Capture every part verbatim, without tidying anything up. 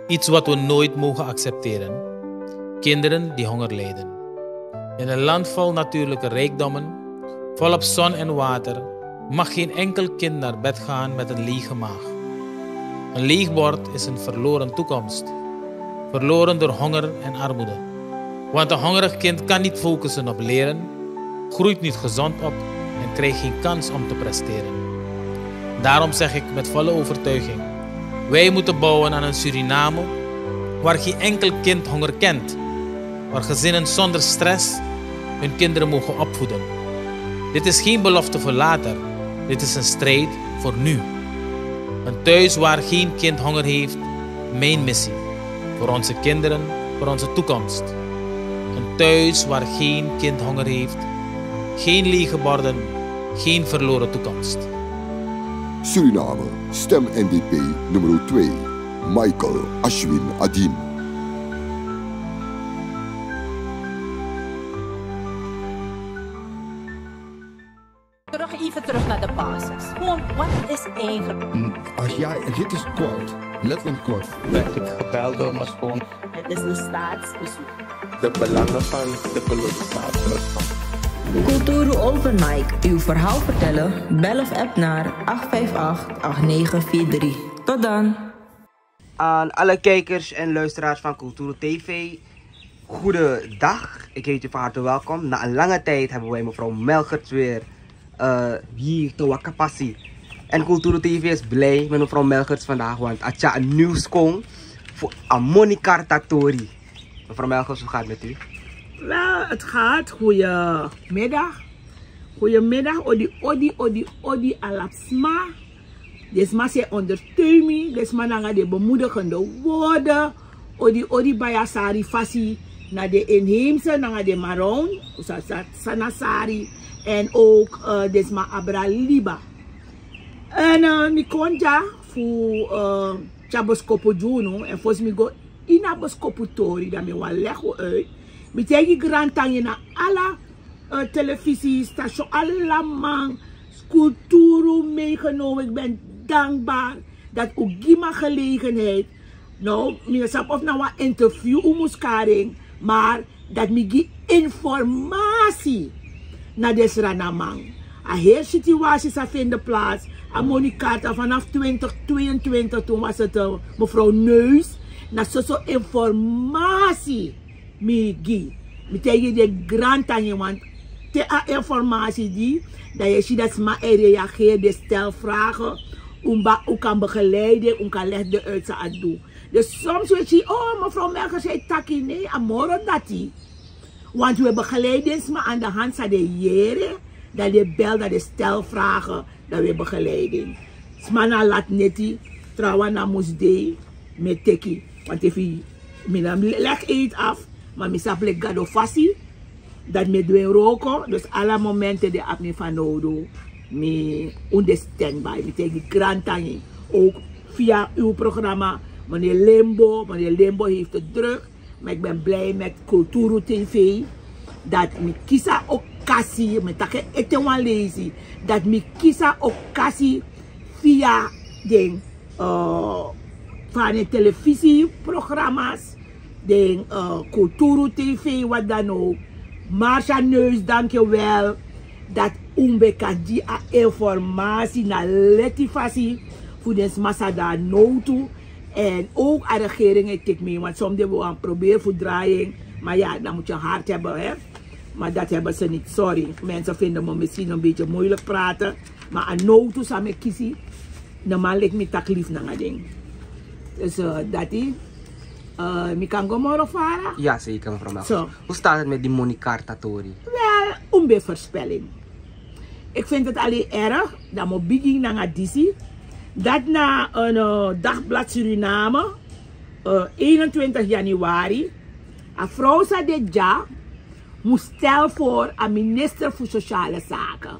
Iets wat we nooit mogen accepteren: kinderen die honger lijden. In een land vol natuurlijke rijkdommen, volop zon en water, mag geen enkel kind naar bed gaan met een lege maag. Een leeg bord is een verloren toekomst, verloren door honger en armoede. Want een hongerig kind kan niet focussen op leren, groeit niet gezond op en krijgt geen kans om te presteren. Daarom zeg ik met volle overtuiging: wij moeten bouwen aan een Suriname waar geen enkel kind honger kent, waar gezinnen zonder stress hun kinderen mogen opvoeden. Dit is geen belofte voor later, dit is een strijd voor nu. Een thuis waar geen kind honger heeft, mijn missie. Voor onze kinderen, voor onze toekomst. Een thuis waar geen kind honger heeft, geen lege borden, geen verloren toekomst. Suriname, stem N D P nummer twee, Michael Ashwin Adin. Terug, even terug naar de basis. Gewoon, wat is eigenlijk? Als jij, dit is kort, letterlijk kort. Werd ik gebeld door mijn schoon. Het is een staatsbezoek. De belangen van de kolonisator. Kulturu Open Mic, uw verhaal vertellen? Bel of app naar acht vijf acht, acht negen vier drie. Tot dan! Aan alle kijkers en luisteraars van Kulturu T V, goedendag. Ik heet u van harte welkom. Na een lange tijd hebben wij mevrouw Melgerts weer eh, hier te Wakapasi. En Kulturu T V is blij met mevrouw Melgerts vandaag, want a tya a nieuws kon voor a monikarta tori. Mevrouw Melgerts, hoe gaat het met u? Wel, het gaat. Goedemiddag. Goedemiddag, odi, odi, odi, odi, ala sma. Den sma san e ondersteun mi, den sma nanga den bemoedigende woorden. Odi, odi, baya sari fasi na den inheemse nanga den Maroon, sa, sa, Sana Sari, en ook eh, den sma abra liba. En eh, mi kon dya fu eh, tyari boskopu gi unu, en fosi mi go ini a boskopu tori, dan mi wani legi un uit. Mi taigi grantangi na ala eh, televisiestasion, alaman, Kulturu Meegenomen. Ik ben dankbaar dat un gi mi a gelegenheid. Nou, mi no sabi of na wan interview un mus kari en, maar dat mi gi informasi na den Srananman. A heri situatie san vind plaats, a monikarta vanaf twintig tweeëntwintig, toen was het eh, mevrouw Neus, na soso informasi mi gi. Mi taigi den grantangi, want te a informasi di, dan yu e si dat sma e reageri, den stel vragen, un ba, un kan begeleiden, un kan leg den uit san a du. Dus soms wi e si, oh, mevrouw Melgerts e taki, nee, a moro dati. Want wi e begeleiden sma aan de hand san den yere, dan den bel, dan den stel vragen, dan wi e begeleiden. Sma na lati neti, trawan na musdei, mi e teki. Want efu mi no leg uit af, ma mi sabi leki Gado fasi, dat mi e du en wroko, dus ala momenten den abi mi fanowdu, mi ondersteun, mi taigi grantangi. Ook via uw programma, meneer Limbo. Meneer Limbo heeft het druk, maar ik ben blij met Kulturu T V, dat mi kisi a okasi, mi taki ete wan leisi, dat mi kisi a okasi via den eh, van den televisieprogramma's, den eh, Kulturu T V, wat dan ook. Marcia Neus, dankjewel dat un ben kan gi a informasi na leti fasi fu den sma san de a nowtu. En ook a regering e teki mi, want soms den wi wani proberi fu drai en. Maar ja, dan moet je hart hebben, hè. Maar dat hebben ze niet, sorry. Mensen vinden me misschien een beetje moeilijk praten. Maar a nowtu san mi e kisi, no man leki mi taki libi nanga den. Dus eh, dati, eh, mi kan go moro fara? Ja, zeker, mevrouw Melkers. Zo. Hoe staat het met die monikarta tori? Wel, un ben voorspelling. Ik vind het alleen erg dat mi o bigin nanga disi. Dat na een eh, dagblad Suriname, eh, eenentwintig januari, a vrouw san de dya mus stel voor a minister fu sociale zaken.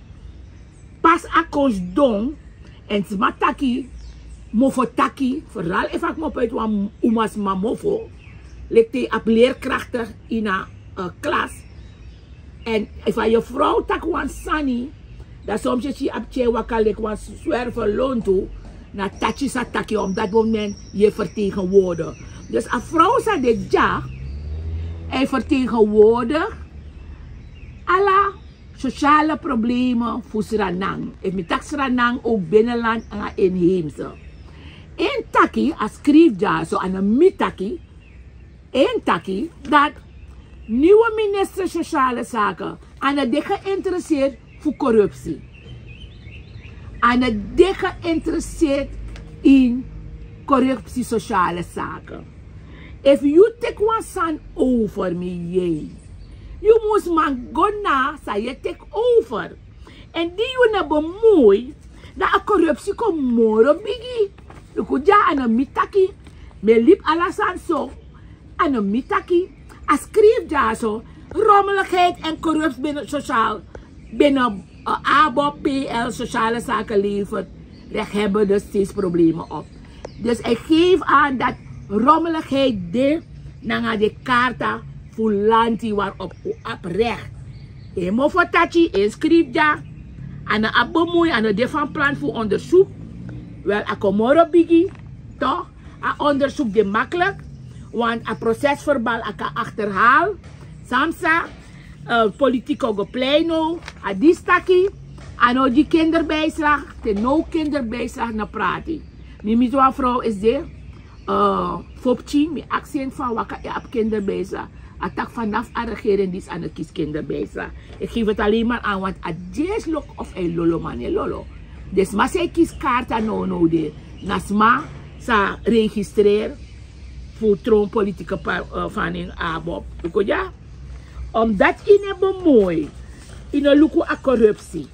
Pas a kon sidon, en sma taki, mofo taki, vooral efu a kmopu uit wan umasma mofo, leki te yu abi leerkrachtig ini a eh, klas. En efu a yufrow taki wan sani, dan soms yu e si yu abi tyari waka leki wan swerver lontu, na taki san taki, op dat moment yu e vertegenwoordig. Dus a vrouw san de dya, hij vertegenwoordigt ala sociale problemen fu Sranan. Efu mi taki Sranan, ook binnenland en inheemse. Een taki, a schrijft daar zo aan een mitaki. Een taki, dat nieuwe minister sociale zaken aan het dik geïnteresseerd voor corruptie. Aan het dik geïnteresseerd in corruptie sociale zaken. If you take one san over me, yei. You must man go na, sa you take over. En die you na bemui, dan a corruptie kon moro bigi. Luku dya, a no mi taki. Mi e libi ala sani so. A no mi taki. A schrijft daar zo. Rommeligheid en corruptie binnen sociaal, binnen, eh, ABOP, P L, sociale zaken levert rechthebbenden steeds problemen op. Dus hij geeft aan dat rommeligheid de nanga de karta fu lanti waarop u oprecht. Een mofo taki, een schrijft daar. A no abi bemui, a no de van plan fu onderzoek. Wel, a kon moro bigi, toch? A onderzoek de makkelijk, want a proces-verbaal a kan achterhaal. San mi sa, eh, politiek o go plei now, a disi taki, a no gi kinderbijslag, te now kinderbijslag na prati. Mi miti wan vrouw is de, eh, fopki, mi aksi en fa waka e abi kinderbijslag. A taki vanaf a regering disi a no kisi kinderbijslag. Ik geef het alleen maar aan, want a disi lok of hij lolo, man e lolo. Dus ma san e kisi karta now now de, na sma sa registreer fu tron politieke pa-, eh, fanning ABOP. Luku dya. Omdat yu no bemui, yu no luku a corruptie.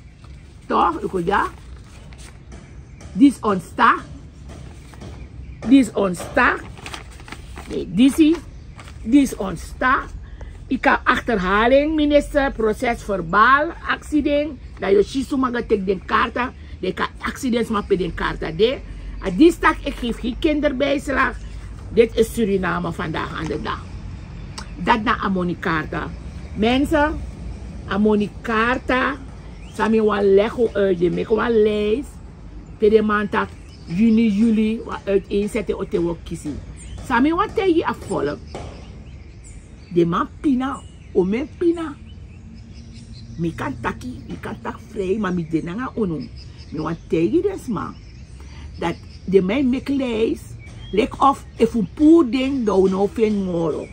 Toch, luku dya. Disi ontstaan. Disi ontstaan. Nee, disi. Disi ontstaan. Yu kan achterhaling, minister, proces-verbaal, aksi den. Dan yu si suma go teki den karta. Den kan aksi den sma pe den karta de. A disi taki, ik geef geen kinderbijslag. Dit is Suriname vandaag aan de dag. Dat na a moni karta. Mensen, a moni karta. San mi wani leg uit, den meki wan lijst. Pe den man taki juni, juli, wan uiteenzetting o te wi o kisi. San mi wani taigi a volk. Den man pina, omen pina. Mi kan taki, mi kan taki vrij, ma mi de nanga unu. Mi wani taigi den sma. Dat den man e meki lijst, leki of efu un puru den, dan un no o feni moro.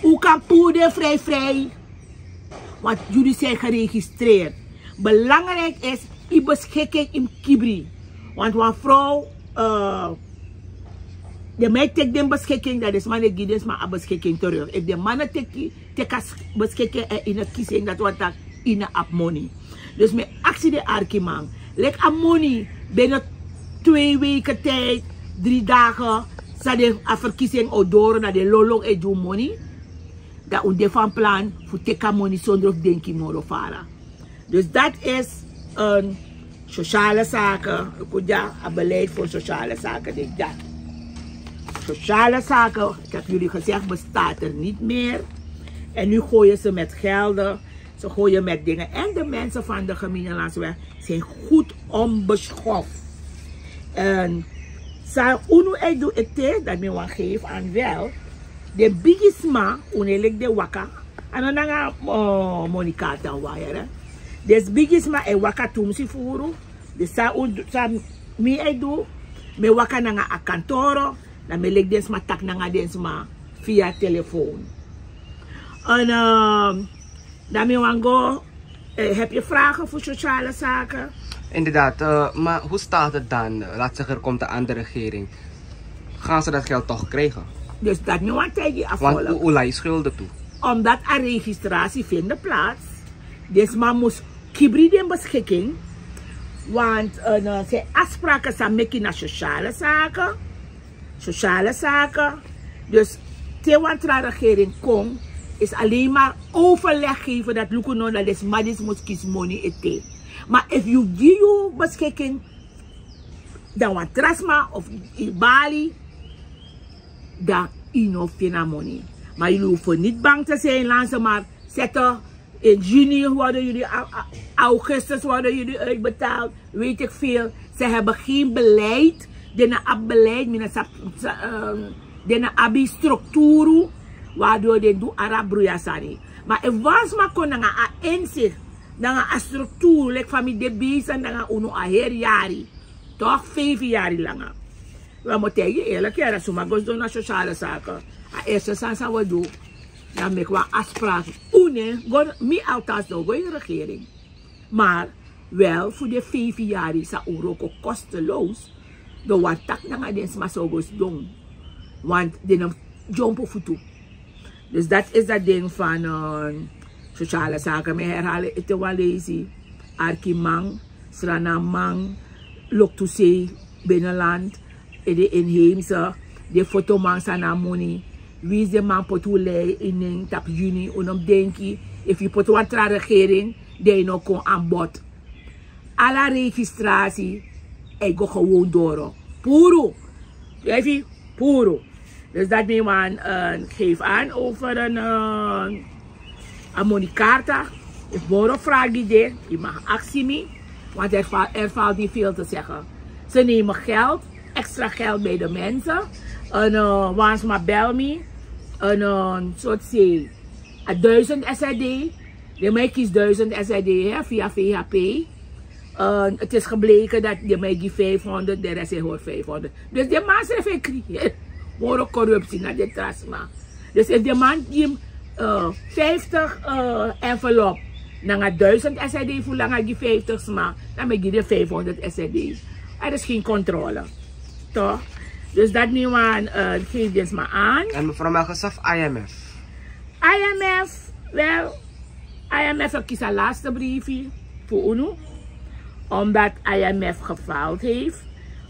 Un kan puru den vrij vrij. Want jullie zijn geregistreerd. Belangrijk is, yu beschikking yu mus kibri. Want wan vrouw, eh, den man e teki den beschikking, dan den sma no e gi den sma a beschikking terug. Efu den man no teki, teki a s-, beschikking, eh, yu no kisi en, dati wani taki yu no abi moni. Dus mi e aksi den arkiman. Leki a moni, binnen twee weken tijd, drie dagen, san den a verkiezing o doro, dan den lolo e gi un moni. Dan un de van plan fu teki a moni sonder fu denki moro fara. Dus dat is een sociale zaken. Luku dya, a beleid voor sociale zaken, dit, dat. Sociale zaken, ik heb jullie gezegd, bestaat er niet meer. En nu gooien ze met gelden, ze gooien met dingen. En de mensen van de Gemeentelandsweg zijn goed onbeschoft. En san unu e du ete, dat mi wani geef aan wel. Den bigisma, unu e leki den waka. A no nanga, eh, moni karta wire, hè. Den bigisma e waka tumsi furu. Dus san un du, san mi e du, mi e waka nanga a kantoro, dan mi e leki den sma taki nanga den sma via telefoon. En, eh, dan mi wani go, eh, heb je vragen voor sociale zaken? Inderdaad, eh, maar hoe staat het dan? Eh, laat zeggen, er komt een andere regering. Gaan ze dat geld toch krijgen? Dus dat mi wani taigi a volk. Want u, u lijkt schulden toe. Omdat a registratie vindt plaats, den sma mus kibri den beschikking. Want, eh, na, se afspraken san meki na sociale zaken. Sociale zaken. Dus te wan tra regering kon, is alleen maar overleg geven, dat luku no, dat den sma disi mus kisi moni ete. Maar if yu gi yu beschikking, dan wan tra sma of yu bali, dan yu no feni a moni. Maar jullie hoeven niet bang te zijn, laat ze maar zetten. In juni worden jullie, a-, a-, augustus worden jullie uitbetaald. Weet ik veel. Ze hebben geen beleid. Den no abi beleid, mi no sabi, sa-, ehm, Den no abi strukturu waardoor den du ala bruya sani. Ma efu wan sma kon nanga a inzicht, nanga a strukturu, leki fa mi de bezig nanga unu a heri yari, toch, vijf yari langa. We mu taigi yu eerlijk, yara suma go sidon na sociale zaken. A eerste sani san we du, dan meki wan afspraak. Unu, go, mi althans no go in regering. Maar wel fu den vijf yari san un wroko kosteloos, dan wan taki nanga den sma san go sidon. Want den no dyompo futu. Dus dat is dat ding van, eh, sociale zaken. Mi herhaal ete wan leisi. Arkiman, Sranaman, Loktusei, binnenland, e de inheemse, den fotoman san na moni. Winsi den man poti un lei ini nen tapu Juni, un no mus denki, efu yu poti wan tra regering, dan yu no kon aan bod. Ala registratie e go gewoon doro. Puru. Efu puru. Dus dat mi wani, eh, geef aan over een, eh, a monikarta. Efu moro fragi de, yu mag aksi mi. Want er, val, er valt niet veel te zeggen. Ze nemen geld, extra geld bij de mensen. En, eh, wan sma bel mi. En, eh, so te say, a duizend S R D. Den man e kisi duizend S R D, hè, via V H P. Eh, het is gebleken dat den man e gi vijfhonderd, de rest e hori vijfhonderd. Dus den man srefi e kri-, moro corruptie na den tra sma. Dus efu den man gi, eh, vijftig, eh, envelop, nanga duizend S R D fu langa gi vijftig sma, dan mi e gi den vijfhonderd S R D. Er is geen controle. Toch? Dus dat mi wani, eh, geef den sma aan. En mevrouw Melchers, of I M F? I M F, wel, I M F e kisi a laatste briefi fu unu. Omdat I M F gefaald heeft.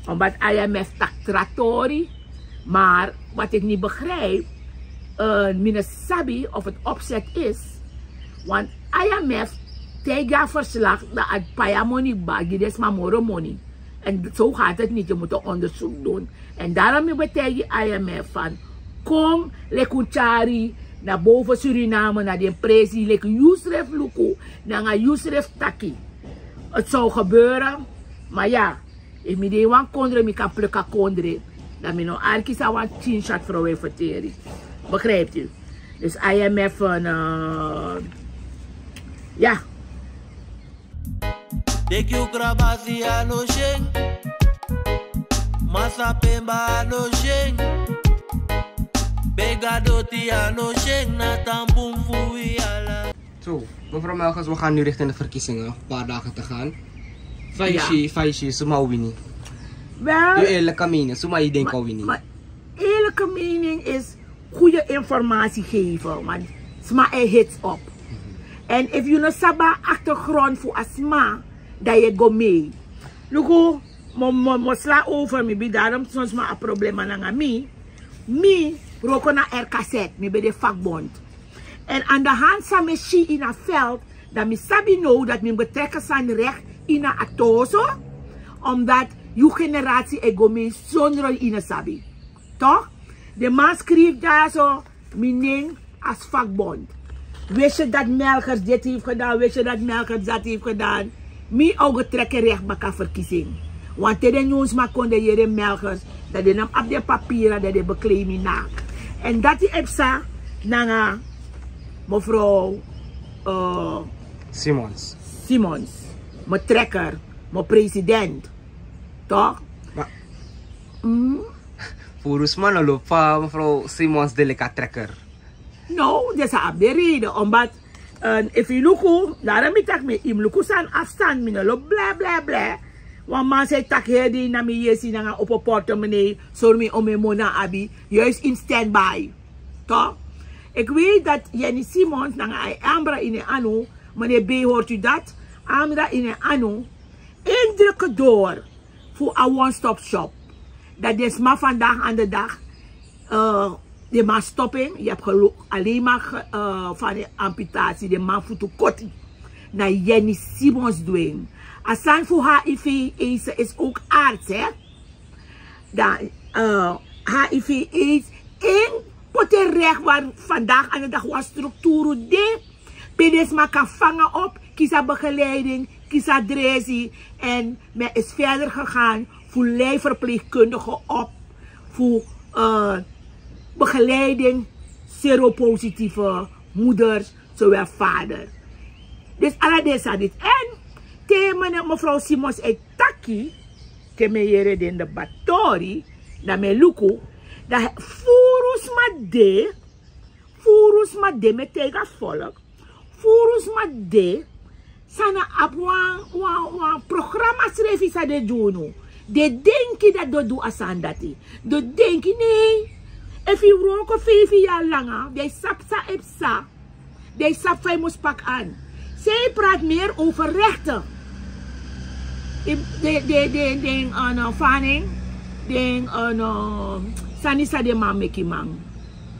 Omdat I M F taki tra tori. Maar wat ik niet begrijp, eh, mi no sabi of het opzet is. Want I M F, te a gi a verslag, dan a pai a moni kba, gi den sma moro moni. En zo gaat het niet, je moet een onderzoek doen. En daarom mi ben taigi I M F van, kom, leki un tyari na boven Suriname, na den presi, leki yu srefi luku, nanga yu srefi taki. Het zou gebeuren, maar ja, efu mi de wan kondre, mi kan pluk a kondre. Dan mi no arki san wan tin shat vrouw e ferteri. Begrijpt u? Dus I M F, eh, ja. Deki u krabasi a no syen. Masa pemba a no syen. Bega doti a no syen. Na tan bun fu wi ala. Zo, mevrouw Melchers, we gaan nu richting de verkiezingen. Een paar dagen te gaan. Fa yu si, fa yu si, suma o wini? Wel, uw eerlijke mening, suma yu denki o wini? Mijn eerlijke mening is, goede informatie geven, want sma e hits op. En efu yu no sabi a achtergrond fu a sma, dan yu e go mee. Luku, mi, mi, mi sla over, mi ben, daarom son sma abi problema nanga mi. Mi wroko na R K Z, mi ben de vakbond. En aan de hand san mi e si ini a veld, dan mi sabi now dati mi mus betrek sani recht ini a toso, omdat yu generatie e go mee zonder yu no sabi. Toch? Den man skrifi dyaso mi nen als vakbond. Wist je dat Melchers dit heeft gedaan, wist je dat Melchers dat heeft gedaan. Mi o go trek en recht baka verkiezing. Want te den nyun sma kon de yere Melchers, dan den no abi den papira, dan den e beklei mi naak. En dati e psa nanga mevrouw, eh, Simons. Simons. Mi trekker, mi president. Toch? Ma, mm, furu sma no lobi fa mevrouw Simons de leki a trekker. No, den sa abi den reden, omdat, eh, efu yu luku, daarom mi taki mi, yu mus luku san afstand, mi no lobi ble, ble, ble. Wan man sa e taki heri na mi yesi nanga opo portemonnee, sori mi omeni moni a abi, juist in standby. Toch? Ik weet dat Jenny Simons, nanga a ambra ini en anu, meneer B, hoort u dat? Ambra ini en anu, indrukken door fu a one stop shop. Dat den sma vandaag aan de dag, eh, den man stop en, yu abi geluk, alleen maar ge-, eh, van de amputatie, den man futu koti. Na Jenny Simons du en. A sani fu H I V aids is ook arts, hè? Dan, eh, H I V aids, en poti en recht, want vandaag aan de dag wan structuur de pe den sma kan vangen op, kisi a begeleiding, kisi a dresi. En men is verder gegaan fu lei verpleegkundige op, fu, eh, begeleiding seropositieve moeders, zowel vader. Dus ala den sani disi. En te mevrouw Simons e taki, te mi e yere den de batori, dan mi e luku, dan furu sma de, furu sma de, mi e taigi a volk, furu sma de, san no abi wan, wan, wan programa srefi san den e gi unu. Den e denki dati den o du a sani dati. Den o denki nei. Efu yu wroko feifi yari langa, dan yu sabi san e psa. Dan yu sabi fa yu mus paki an. Zij praat meer over rechten. Den, den, den, den, eh, no, fanning. Den, eh, no, sani san den man meki man.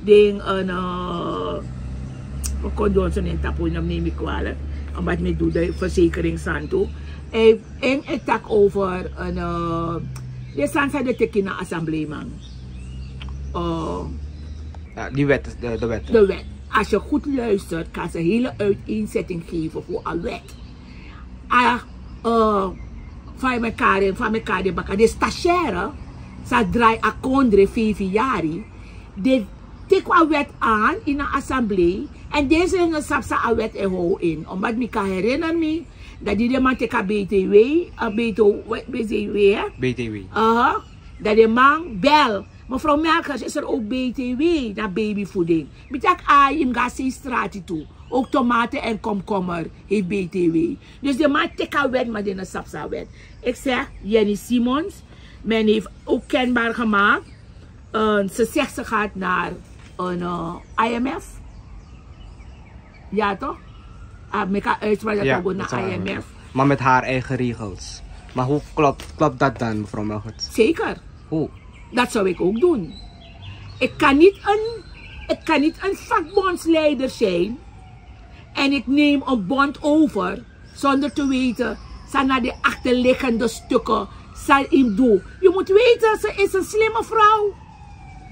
Den, eh, no, we kon du ons nen tapu, no, neem mi kwalijk. Omdat mi du de verzekering sani tu. En, en e taki over, eh, no, den sani san den teki na assembleeman. Eh, Ja, die wet, de, de wet. De wet. Als je goed luistert, kan ze hele uiteenzetting geven voor een wet. Ah, eh, van mekaar, van mekaar de baka. De stagiaire, sa draai a kondre vijf yari. De tik a wet aan in een assemblee. En deze in de sapsa a wet e hou in. Omdat mi kan herinner mi, dat die de man tik a B T W, a B T W, hè? B T W. Aha. Dat de man bel. Mevrouw Melkers, is er ook B T W na babyvoeding? Mi taki a yu mus go na sei strati tu. Ook tomaten en komkommer heeft B T W. Dus de man teki a wet, maar den no sabi san a wet. Ik zeg, Jenny Simons, men heeft ook kenbaar gemaakt, eh, ze zegt ze gaat naar een, eh, I M F. Ja, toch? Ah, make a uitspraak dat we gaan naar I M F. Maar met haar eigen regels. Maar hoe klopt, klopt dat dan, mevrouw Melkers? Zeker. Hoe? Dat zou ik ook doen. Ik kan niet een, ik kan niet een vakbondsleider zijn en ik neem een bond over zonder te weten san na de achterliggende stukken san yu mus du. Je moet weten, ze is een slimme vrouw.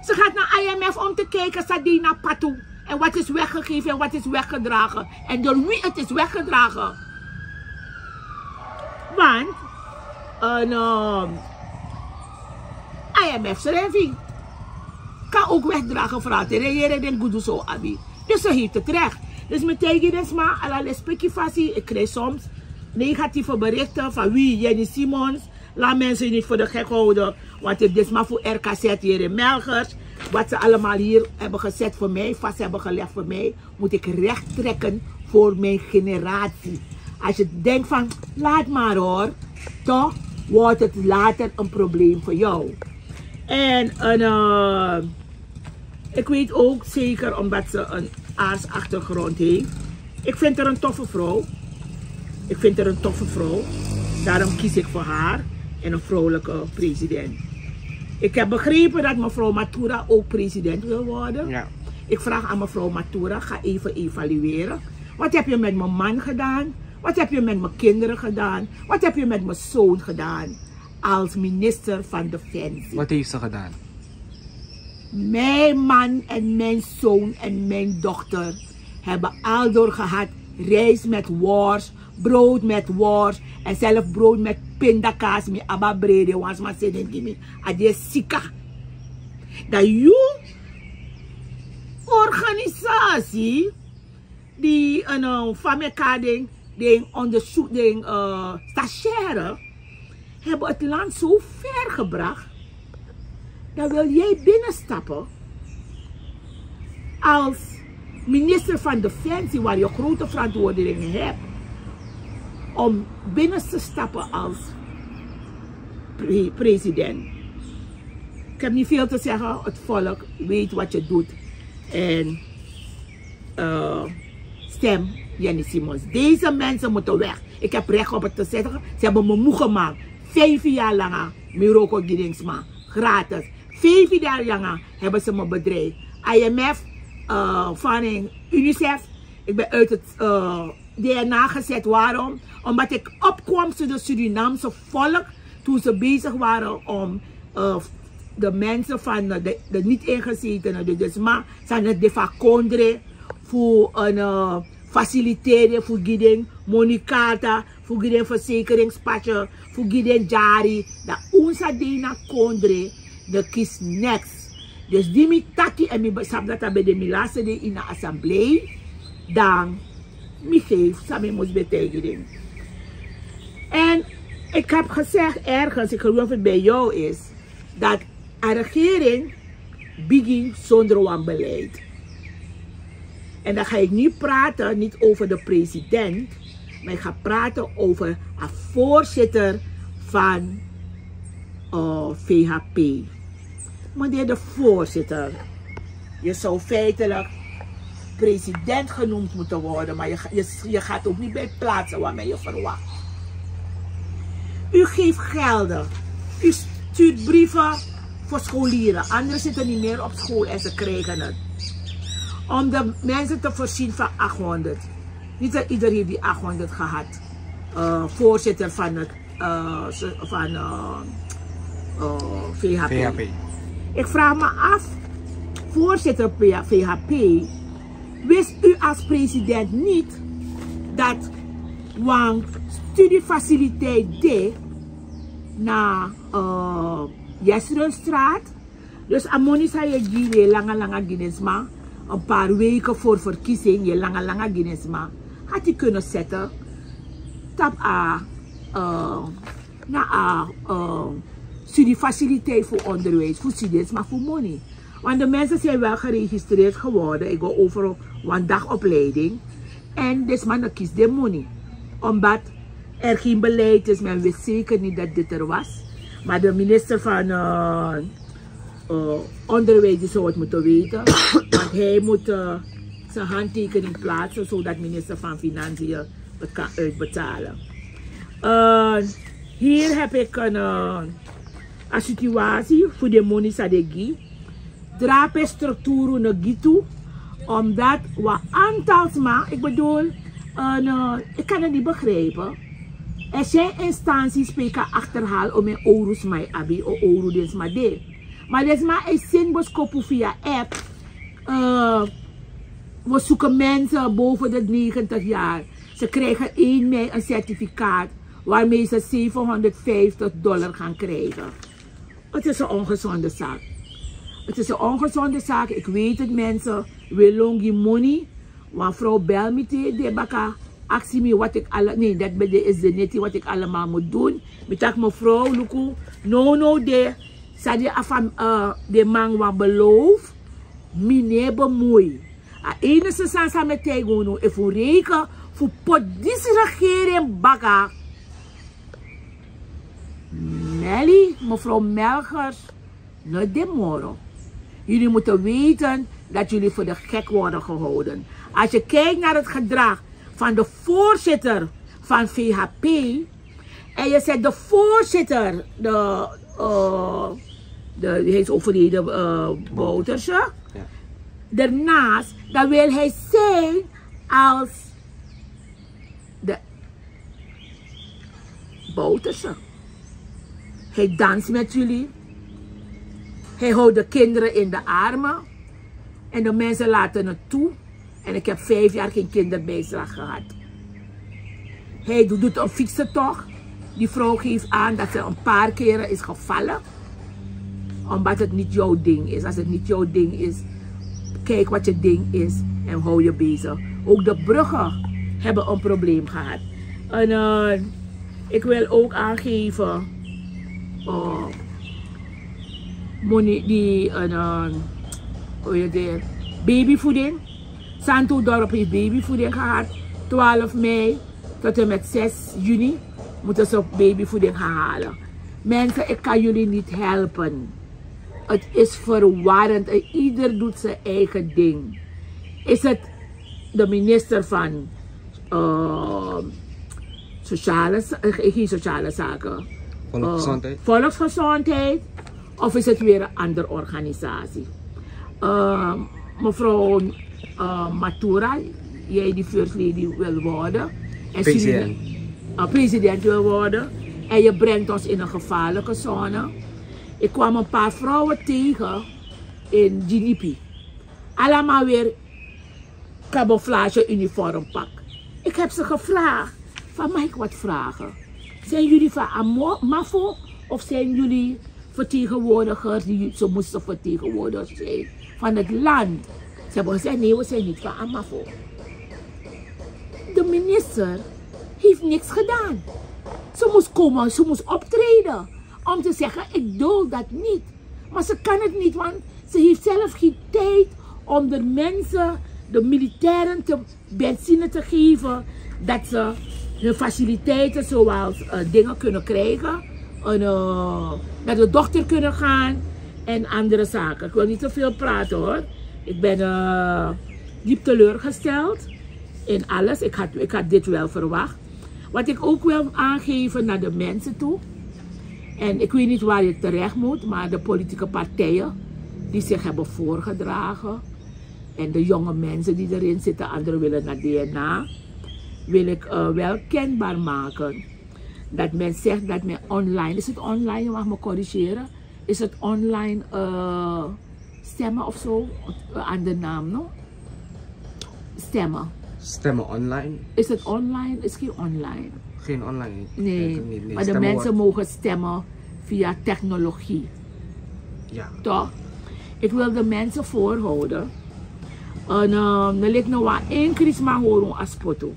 Ze gaat naar I M F om te kijken san de na patu. En wat is weggegeven en wat is weggedragen. En door wie het is weggedragen. Want een, ehm, I M F srefi kan ook wegdragen, vraag te reëren den gudu so abi. Dus ze heeft het recht. Dus mi taigi den sma, ala lespeki fasi, ik krijg soms negatieve berichten van wie, Jenny Simons. Laat mensen niet voor de gek houden. Want dit is maar voor R K Z hier in Melkers. Wat ze allemaal hier hebben gezet voor mij, vast hebben gelegd voor mij, moet ik recht trekken voor mijn generatie. Als je denkt van, laat maar hoor, toch wordt het later een probleem voor jou. En een, eh, ik weet ook zeker, omdat ze een aartsachtergrond heeft. Ik vind haar een toffe vrouw. Ik vind haar een toffe vrouw. Daarom kies ik voor haar en een vrouwelijke president. Ik heb begrepen dat mevrouw Matura ook president wil worden. Ja. Ik vraag aan mevrouw Matura, ga even evalueren. Wat heb je met mijn man gedaan? Wat heb je met mijn kinderen gedaan? Wat heb je met mijn zoon gedaan? Als minister van Defensie. Wat heeft ze gedaan? Mijn man en mijn zoon en mijn dochter hebben al door gehad rijst met worst, brood met worst en zelf brood met pindakaas. Mi abi a brede wan sma seni en gi mi. A de sika. Dan yu organisatie die, eh, no, van mekaar den, den onderzoek, den, eh, stagiaire hebben het land zo ver gebracht. Dan wil jij binnenstappen als minister van Defensie, waar je grote verantwoordingen hebt, om binnen te stappen als pre- president. Ik heb niet veel te zeggen. Het volk weet wat je doet. En, eh, stem Jenny Simons. Deze mensen moeten weg. Ik heb recht op het te zeggen. Ze hebben me moe gemaakt. Vijf jaar langer. Mi wroko gi den sma. Gratis. Vijf jaar langer hebben ze me bedreigd. I M F, eh, van UNICEF. Ik ben uit het, eh, D N A gezet. Waarom? Omdat ik opkwam tussen de Surinaamse volk. Toen ze bezig waren om, eh, de mensen van, eh, de, de niet-ingezetenen, de, de sma san no de fu a kondre, fu een, eh, faciliteren, fu gi den monikarta, fu gi den verzekeringspasje, fu gi den dyari. Dan un sa de na kondre, den kisi niks. Dus di mi taki en mi sabi dati a ben de mi laste dei ini a assemblee, dan mi geef san mi mus ben taigi den. En ik heb gezegd ergens, ik geloof het bij jou is, dat a regering bigin zonder wan beleid. En dan ga ik niet praten, niet over de president, maar ik ga praten over a voorzitter van uh, V H P. Meneer de voorzitter, je zou feitelijk president genoemd moeten worden, maar je, je, je gaat ook niet bij plaatsen waarmee je verwacht. U geeft gelden, u stuurt brieven voor scholieren. Anderen zitten niet meer op school en ze krijgen het. Om de mensen te voorzien van achthonderd. Niet dat iedereen heeft die achthonderd gehad. Uh, voorzitter van het uh, van uh, uh, V H P. Ik vraag me af, voorzitter V H P, wist u als president niet dat wan studiefaciliteit de na uh, Jesrunstraat Dus a moni san yu e gi, yu e langa langa gi den sma. Een paar weken voor verkiezing, yu e langa langa gi den sma. Had yu kunnen zetten tapu a, eh, na a, eh, studiefaciliteit voor onderwijs, voor studenten, maar voor moni. Want de mensen zijn wel geregistreerd geworden. Ik wil over een dagopleiding. En deze man kiest de moni. Omdat er geen beleid is, men wist zeker niet dat dit er was. Maar de minister van eh, eh, onderwijs die zou het moeten weten. Want hij moet eh, zijn handtekening plaatsen zodat minister van Financiën het kan uitbetalen. Eh, hier heb ik een, eh, een situatie voor de moni san den gi. Drape structuur no gi tu, omdat wan aantal sma, ik bedoel, een, eh, ik kan het niet begrijpen. Er zijn instanties pe yu kan achterhaal omeni owru sma yu abi, o owru den sma de. Maar den sma e seni boskopu via app. Eh, we zoeken mensen boven de negentig jaar. Ze krijgen één mei een certificaat waarmee ze zevenhonderdvijftig dollar gaan krijgen. Het is een ongezonde zaak. Het is een ongezonde zaak. Ik weet het, mensen. We longi money. Wan vrouw bel mi te de baka, aksi mi wat ik alle, nee, dat ben de is de neti wat ik allemaal moet doen. Mi taki mevrouw, luku, no, no, de, san den a fam, eh, den man wan beloof, mi no e bemui. A enigste sani san mi e taigi unu, efu un reken fu poti disi regering baka, Melly, mevrouw Melchers, no de moro. Jullie moeten weten dat jullie voor de gek worden gehouden. Als je kijkt naar het gedrag van de voorzitter van V H P, en je zet de voorzitter, de, eh, de, hij is overleden, eh, Bouterse, daarnaast, dan wil hij zijn als de Bouterse. Hij danst met jullie. Hij houdt de kinderen in de armen. En de mensen laten het toe. En ik heb vijf jaar geen kinderbijslag gehad. Hij doet, doet een fietsentocht. Die vrouw geeft aan dat ze een paar keren is gevallen. Omdat het niet jouw ding is. Als het niet jouw ding is, kijk wat je ding is en hou je bezig. Ook de bruggen hebben een probleem gehad. En eh, ik wil ook aangeven, eh, moni die, en eh, hoe heet het, babyvoeding. Santo Dorp heeft babyvoeding gehad, twaalf mei tot en met zes juni moeten ze babyvoeding gaan halen. Mensen, ik kan jullie niet helpen. Het is verwarrend en ieder doet zijn eigen ding. Is het de minister van eh, sociale, za- eh, geen sociale zaken, eh, Volksgezondheid. Volksgezondheid, of is het weer een andere organisatie? Eh, mevrouw eh, Matura, jij die first lady wil worden, en president. Suriname, eh, president wil worden, en je brengt ons in een gevaarlijke zone. Ik kwam een paar vrouwen tegen in Djinipi. Allemaal weer camouflage uniformpak. Ik heb ze gevraagd van: mag ik wat vragen? Zijn jullie van Amo- Mafo of zijn jullie Vertegenwoordigers die ze moesten vertegenwoordigers zijn van het land. Ze hebben gezegd: nee, we zijn niet van Amafo. De minister heeft niks gedaan. Ze moest komen, ze moest optreden om te zeggen: ik dul dat niet. Maar ze kan het niet, want ze heeft zelf geen tijd om de mensen, de militairen, te benzine te geven, dat ze hun faciliteiten zoals eh, dingen kunnen krijgen, een, eh, naar de dokter kunnen gaan en andere zaken. Ik wil niet te veel praten, hoor. Ik ben eh, diep teleurgesteld in alles. Ik had, ik had dit wel verwacht. Wat ik ook wil aangeven naar de mensen toe. En ik weet niet waar je terecht moet, maar de politieke partijen die zich hebben voorgedragen en de jonge mensen die erin zitten, anderen willen naar D N A, wil ik eh, wel kenbaar maken dat men zegt dat men online, is het online, je mag me corrigeren, is het online eh, stemmen of zo? Een andere naam, no? Stemmen. Stemmen online. Is het online? Is geen online. Geen online. Nee, Nee, nee, maar de stemmen mensen wordt- mogen stemmen via technologie. Ja. Toch? Ik wil de mensen voorhouden. En uh, dan ligt nog wel één krisma horen als foto.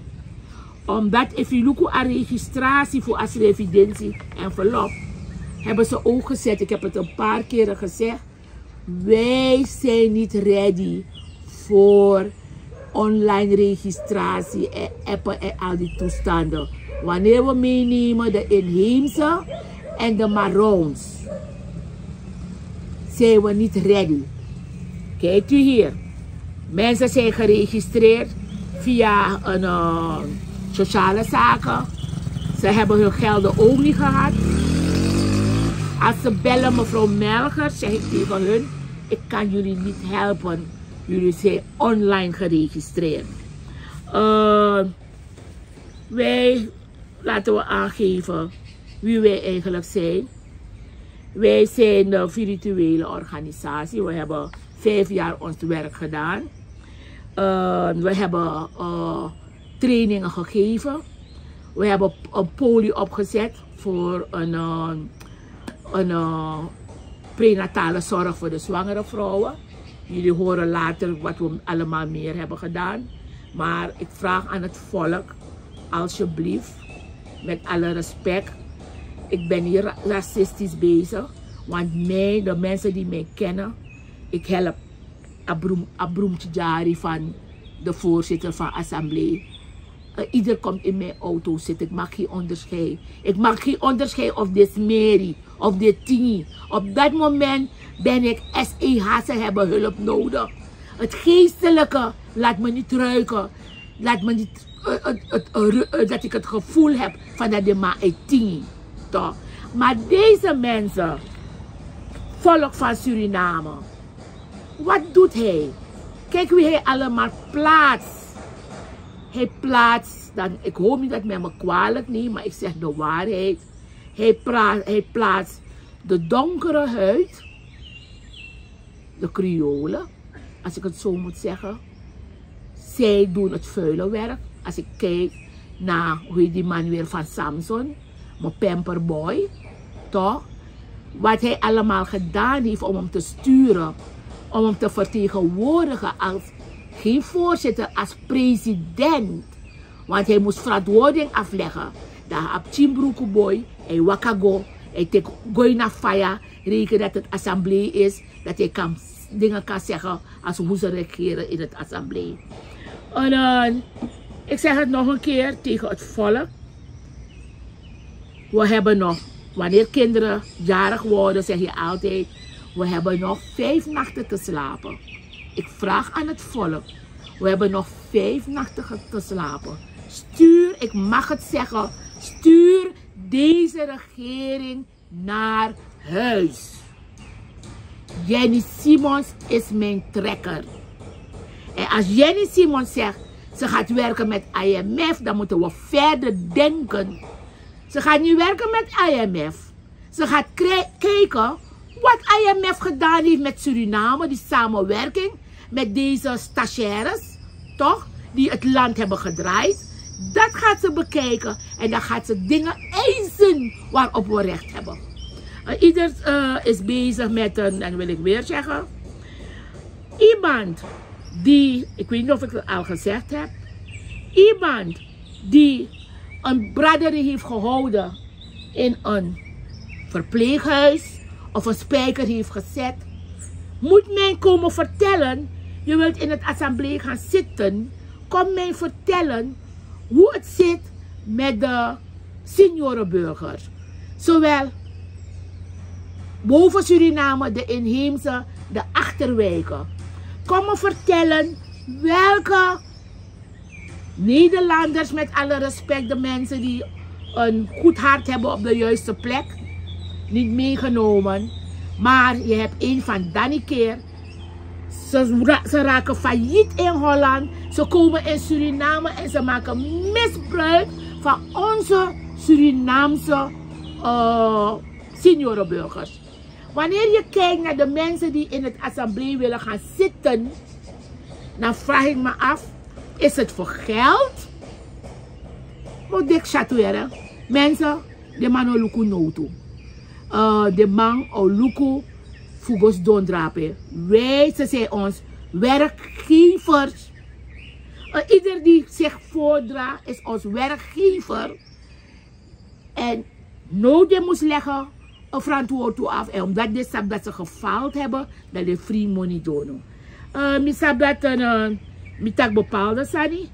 Omdat if je luku aan registratie voor als residentie envelop, hebben ze ook gezet, ik heb het een paar keren gezegd, wij zijn niet ready voor online registratie en appen en al die toestanden. Wanneer we meenemen de inheemse en de Maroons, zijn we niet ready. Kijkt u hier. Mensen zijn geregistreerd via een uh, sociale zaken. Ze hebben hun gelden ook niet gehad. Als ze bellen mevrouw Melger, zeg ik tegen hun: ik kan jullie niet helpen. Jullie zijn online geregistreerd. Uh, wij, laten we aangeven wie wij eigenlijk zijn. Wij zijn de virtuele organisatie. We hebben vijf jaar ons werk gedaan. Uh, we hebben uh, trainingen gegeven. We hebben een poli opgezet voor een, uh, een uh, prenatale zorg voor de zwangere vrouwen. Jullie horen later wat we allemaal meer hebben gedaan. Maar ik vraag aan het volk, alsjeblieft, met alle respect. Ik ben hier racistisch bezig. Want mij, de mensen die mij kennen, ik help Abrum, Abrum Tjari van de voorzitter van assemblee. Uh, ieder komt in mijn auto zitten. Ik maak geen onderscheid. Ik maak geen onderscheid of dit is Mary of dit Tini. Op dat moment ben ik S E H, ze hebben hulp nodig. Het geestelijke laat me niet ruiken. Laat me niet, uh, uh, uh, dat ik het gevoel heb van dat de man is Tini. Toch? Maar deze mensen, volk van Suriname, wat doet hij? Kijk wie hij allemaal plaatst. Hij plaatst, dan, ik hoop niet dat men me kwalijk neemt, maar ik zeg de waarheid. Hij, pra- hij plaatst de donkere huid, de Creolen, als ik het zo moet zeggen. Zij doen het vuile werk. Als ik kijk naar, hoe heet die man weer van Samson, mijn pamperboy, toch? Wat hij allemaal gedaan heeft om hem te sturen, om hem te vertegenwoordigen als geen voorzitter, als president. Want hij moest verantwoording afleggen. Dan heb je Bruku Boy, hij waka go, hij tek go in a fire, reken dat het assemblee is, dat hij kan, dingen kan zeggen als hoe ze regeren in het assemblee. En uh, ik zeg het nog een keer tegen het volk. We hebben nog, wanneer kinderen jarig worden, zeg je altijd: we hebben nog vijf nachten te slapen. Ik vraag aan het volk: we hebben nog vijf nachten te slapen. Stuur, ik mag het zeggen, stuur deze regering naar huis. Jenny Simons is mijn trekker. En als Jenny Simons zegt: ze gaat werken met I M F, dan moeten we verder denken. Ze gaat niet werken met I M F. Ze gaat kijken wat I M F gedaan heeft met Suriname, die samenwerking met deze stagiaires, toch? Die het land hebben gedraaid. Dat gaat ze bekijken en dan gaat ze dingen eisen waarop we recht hebben. Eh, ieder eh, is bezig met een, en wil ik weer zeggen, iemand die, ik weet niet of ik het al gezegd heb, iemand die een braderie heeft gehouden in een verpleeghuis of een spijker heeft gezet, moet mij komen vertellen: "Je wilt in het assemblee gaan zitten, kom mij vertellen hoe het zit met de seniorenburgers." Zowel boven Suriname, de inheemse, de achterwijken. Kom me vertellen welke Nederlanders, met alle respect, de mensen die een goed hart hebben op de juiste plek, niet meegenomen. Maar je hebt een van Danny Keer. Ze, ra- ze raken failliet in Holland. Ze komen in Suriname en ze maken misbruik van onze Surinaamse eh, seniorenburgers. Wanneer je kijkt naar de mensen die in het assemblee willen gaan zitten, dan vraag ik me af: is het voor geld? Moet ik chatoueren? Mensen, de man o luku notu. Eh, de man o luku fugos don drape. Wij, ze zijn ons werkgevers. Eh, ieder die zich voordra is ons werkgever. En no den mus lege een verantwoord toe af. En omdat den sabi dat ze gefaald hebben, dan den free money dono. Eh, mi sabi dat, eh, mi taki bepaalde sani.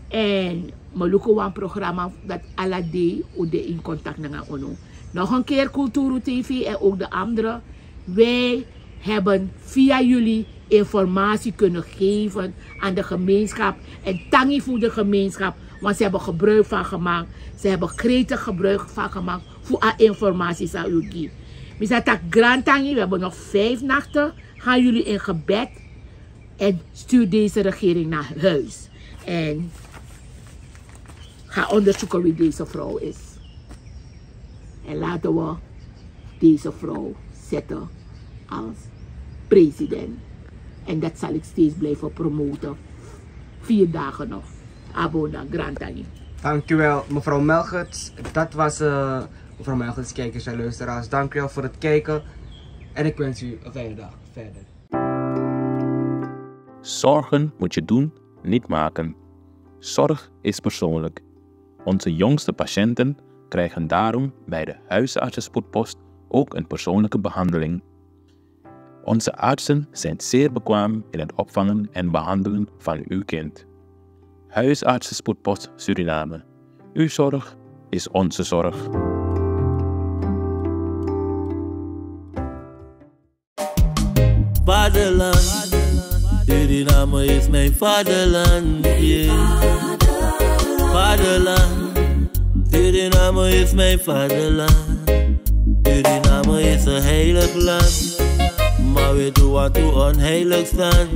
En mi luku wan programma dat ala dei un de in contact nanga unu. Nog een keer Kulturu T V en ook de andere. Wij hebben via jullie informatie kunnen geven aan de gemeenschap. En tangi voor de gemeenschap, want ze hebben gebruik van gemaakt. Ze hebben gretig gebruik van gemaakt voor a informatie san yu gi. Mi sa taki grantangi, we hebben nog vijf nachten. Gaan jullie in gebed en stuur deze regering naar huis. En ga onderzoeken wie deze vrouw is. En laten we deze vrouw zetten als president. En dat zal ik steeds blijven promoten. Vier dagen nog. Abona, grantangi. Dankjewel, mevrouw Melgerts. Dat was eh, mevrouw Melgerts, kijkers en luisteraars. Dank u wel voor het kijken. En ik wens u een fijne dag verder. Zorgen moet je doen, niet maken. Zorg is persoonlijk. Onze jongste patiënten krijgen daarom bij de huisartsenspoedpost ook een persoonlijke behandeling. Onze artsen zijn zeer bekwaam in het opvangen en behandelen van uw kind. Huisartsenspoedpost Suriname. Uw zorg is onze zorg. Vaderland, Suriname is mijn vaderland, yeah. Vaderland, Suriname is mijn vaderland. Suriname is een heilig land, maar we doen wat we onheilig staan.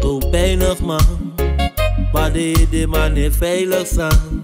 Zo pijnig man, maar de, de man is veilig staan.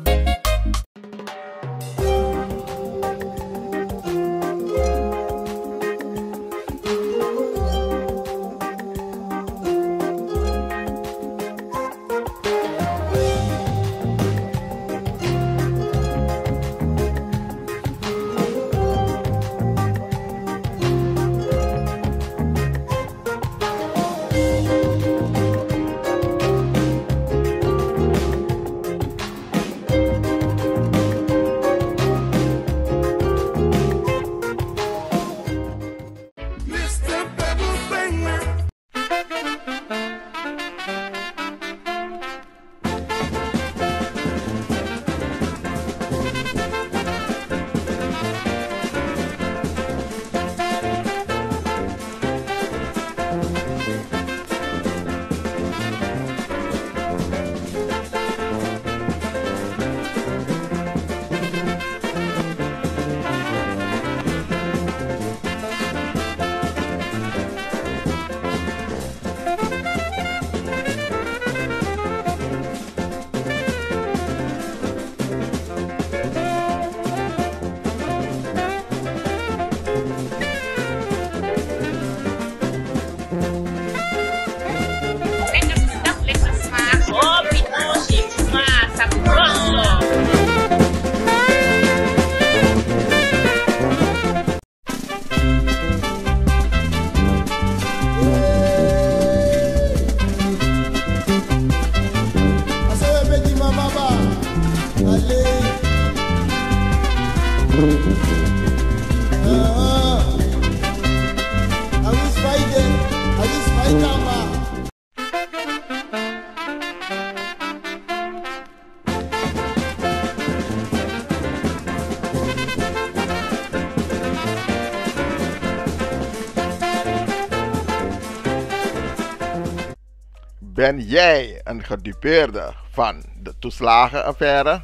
Ben jij een gedupeerde van de toeslagenaffaire,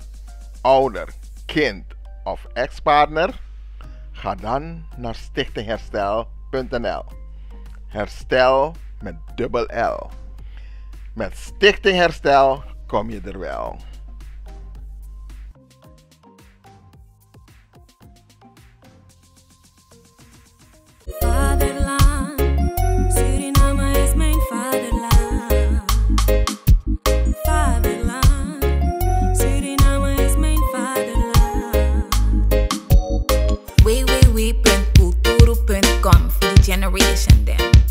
ouder, kind of ex-partner? Ga dan naar stichting herstel punt n l. Herstel met dubbel L. Met Stichting Herstel kom je er wel. Vaderland, Suriname is mijn vaderland. Vaderland, Suriname is mijn vaderland. W W W punt kulturu punt com voor de generation dem.